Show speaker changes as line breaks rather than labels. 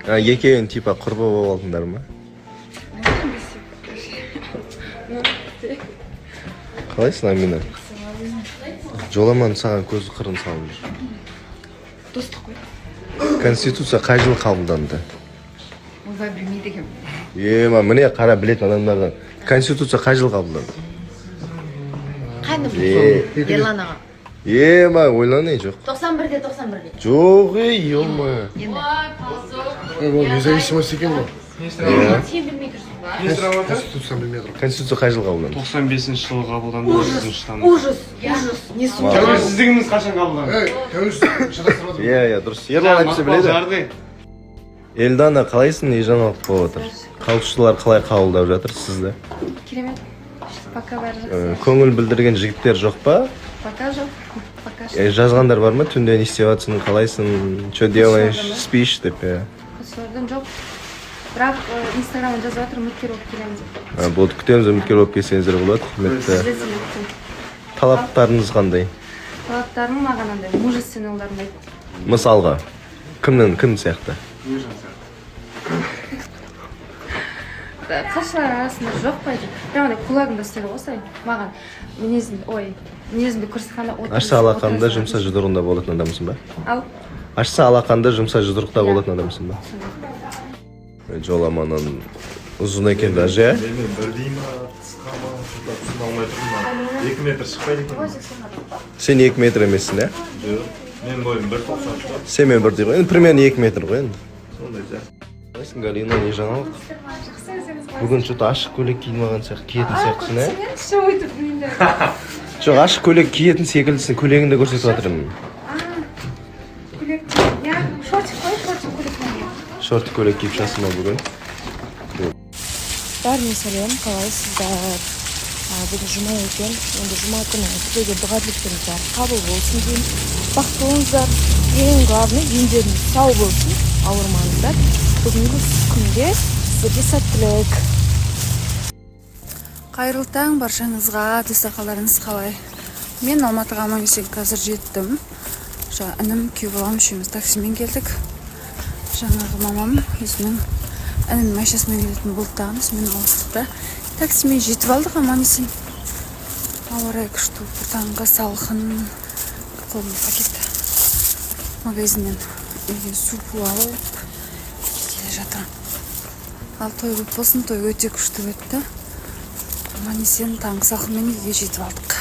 А, екеуің типа құрбы болып алдыңдар ма?
Ну, ты.
Қалайсың, Амина? Жоламан саған көз қырын салып жүр.
Достық қой.
Конституция қай жылы қабылданды?
Ойбай, білмейді екенмін.
Ема, міне қара, білетін адамдардан. Конституция қай жылы қабылданды?
Қайда?
Е.
Ерлан аға.
Ема, ойланай, жоқ.
91-де, 91-де.
Жоқ, ей, ема.
Енді.
Ол независимость екен ғой.
Иә.
Сен білмей тұрсың ба?
Конституцияны білмей тұрмын.
Конституция қай жылы қабылданды?
95-жылы қабылданды, 30 тамыз.
Ужас, ужас, не
Вау.
Тәуелсіздігіміз қашан қабылданды?
Ей, тәуелсіздік шатастырып жатыр.
Иә, дұрыс. Ерлан айтса, біледі.
Жарды.
Эльдана, қалайсың? Не жаңалық болып жатыр? Қалыпшылар қалай қабылдап жатыр сізді?
Керемет. Пока бәрі
Э,
жақсы.
Көңіл білдірген жігіттер жоқ па?
Пока жоқ. Пока что.
Жазғандар бар ма, түнде не істеп жатсың, қалайсың, че делаешь,
Жазғандар ма?
спишь деп, иә?
Солардан жоқ. Бірақ инстаграмда жазып жатыр, үміткер болып келемін деп.
А, болды, күтеміз. Үміткер болып келсеңіздер болады, құрметті.
Обязательно күтемін.
Талаптарыңыз қандай?
Талаптарым, маған андай мужественный ұлдар ұнайды.
Мысалға, кімнің, кім сияқты?
Ержан сияқты.
Қалшылар арасында жоқ па деймін. Прям андай кулагыңды ұстайды ғой осылай. Маған мінезін, ой, мінезімді көрсеткенде
Ашса алақанында, жұмса жұдырығында болатын адамсың ба?
Ал.
Ашса алақанда, жұмса жұдырықта
Иә.
болатын адамсың ба? Жоламаннан ұзын екен даже, иә.
Менімен бірдей ма, қысқа ма, что-то түсіне алмай тұрмын. 2 метр шықпайды екен.
Сен 2 метр емессің, иә?
Жоқ, менің бойым 1,93 қой.
Сенімен бірдей ғой енді, примерно 2 метр ғой енді.
Сондай сияқты.
Қалайсың, Галина? Не жаңалық?
Жақсы, өздеріңіз қалайсыз?
Бүгін что-то ашық көйлек киіп алған сияқты, киетін сияқтысың, иә?
Көрсеңізші өйтіп менде.
Жоқ, ашық көйлек киетін секілдісің, көйлегіңді көрсетіп жатырмын.
Көйлек, иә, шортик қой, шортик көйлек менде.
Шорты көйлек киіп шығасың ба бүгін?
Бәріне сәлем, қалайсыздар? Бүгін жұма екен. Енді жұма күні тілеген дұға тілектеріңіз бәрі қабыл болсын деймін. Бақытты болыңыздар, ең главный, дендеріңіз сау болсын, ауырмаңыздар. Бүгінгі күнге сіздерге сәттілік!
Қайырлы таң баршаңызға! Достар, қалдарыңыз қалай? Мен Алматыға аман есен қазір жеттім. Жаңа інім, күйеу балам, үшеуміз таксимен келдік. Жаңағы мамам өзінің інімнің машинасымен келетін болды дағы, сонымен ауыстық та, таксимен жетіп алдық аман есен. Ауа райы күшті болып тұр, таңғы салқын. Қолыма пакет, магазиннен үйге су алып келе жатырмын. Ал той көп болсын! Той өте күшті өтті. Аман есен таңғы салқынмен үйге жетіп алдық.